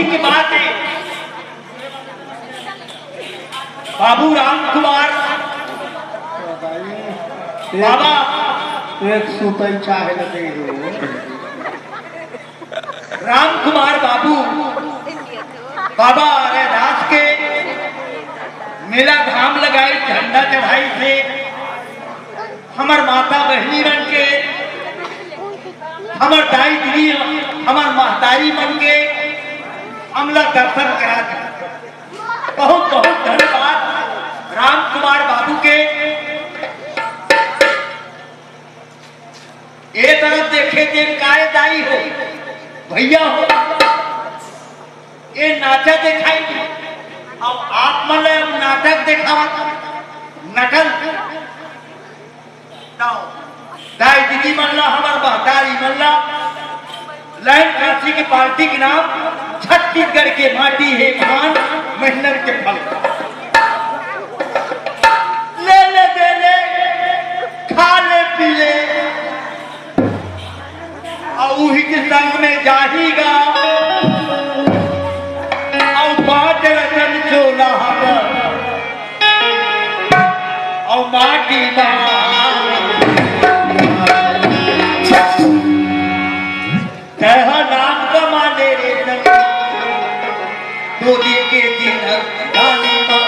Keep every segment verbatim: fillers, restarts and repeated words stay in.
के बात है। बाबू राम कुमार बाबा, एक सुतई चाहे न दे हो। राम कुमार बाबू बाबा रैदास के मेला धाम लगाई, झंडा चढ़ाई से हमर माता बहिनी मन के, हमर दाई दीदी, हमर महतारी मन के हमला दर्शन करा दी। बहुत बहुत धन्यवाद राम कुमार बाबू के। ए तरफ देखे ते काय दाई हो, भैया हो, ये नाचा दिखाई। अब आप मन ला नाटक देखावत, नटन। दाई दीदी मन ला, हमर महतारी मन ला, लाइन काशी की पार्टी के नाम छत्तीसगढ़ के माटी हे खान, मेहनत के फल। ले ले दे ले, खा ले पी ले, अउ उही के संग में जाही गा, अउ पाँच रतन चोला हर, अउ माटी मा। तैहा नाम कमाने रे संगी, डोली के दिन रानी माँ।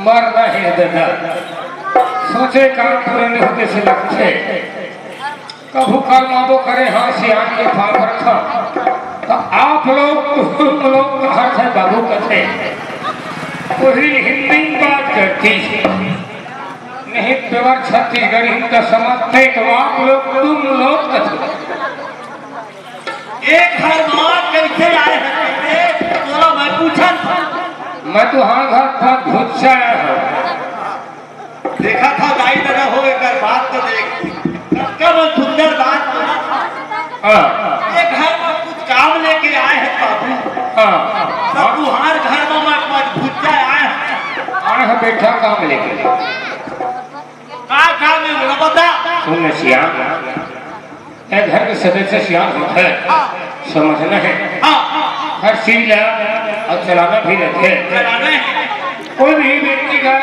मरना हे ददा, सोचे काम पूरे नहीं होते से लगथे। कभू करमाबो करे हाँ सियान के पाप रखा, तो आप लोग, तुम लोग कहत हे बाबू कथे, वही हिंदी में बात करती। नहीं, pure छत्तीसगढ़ी का समझते तो आप लोग, तुम लोग कथे। एक घर मा कैसे आए हस रे? तोला मैं पूछन। मैं तो हाँ घर पर घुस आया हूँ। देखा था दाई ददा हो, एक बार बात तो देख। कब सुंदर बात बोला था। हाँ। एक घर मा कुछ काम लेके आए हैं बाबू। हाँ। तब तुहार घर मा मैं कुछ घुस आए हैं। आए हैं बेटा काम लेके। का काम है बोला बता। सुन सिया। ए घर के सदस्य सियान होथे, हाँ। समझना हे। हाँ। हर चीज ला अउ चलाना भी रथे। चलाना हे। कोई भी व्यक्ति का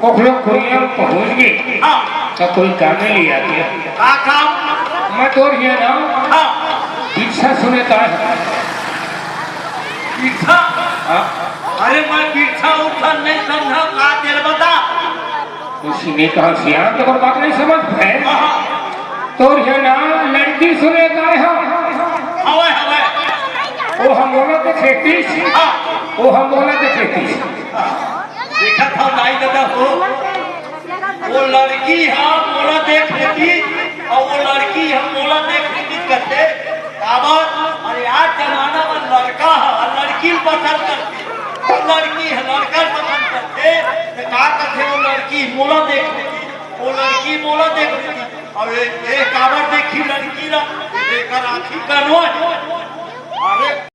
ओखलो कुरिया पहुंच गई, हाँ। तो कोई काम नहीं लिया के। का काम? मैं तोर हिया ना, हाँ। बिरसा सुने का है। बिरसा? हाँ। अरे मैं बिरसा उरसा नहीं समझा, का तेल बता। कुछ नहीं कहा सियान, तो बात नहीं समझ पाए। हाँ। तोर हिया ना लड़की सुने का है। हवे, हवे। वो हम बोला तो खेती। हाँ। वो हम बोला तो खेती। हाँ। देखा था दाई ददा हो, वो लड़की हा मोला देख लेती अउ वो लड़की हा मोला देख लेती कथे। काबर? अरे आज जमाना में लड़का हा लड़की ल पसंद करथे, लड़की हा लड़का ल पसंद करथे। त का कथे, वो लड़की मोला देख लेती, वो लड़की मोला देख रही थी। अब ए, ए काबर देखी लड़की ला? एकर आँखी का नोय। अरे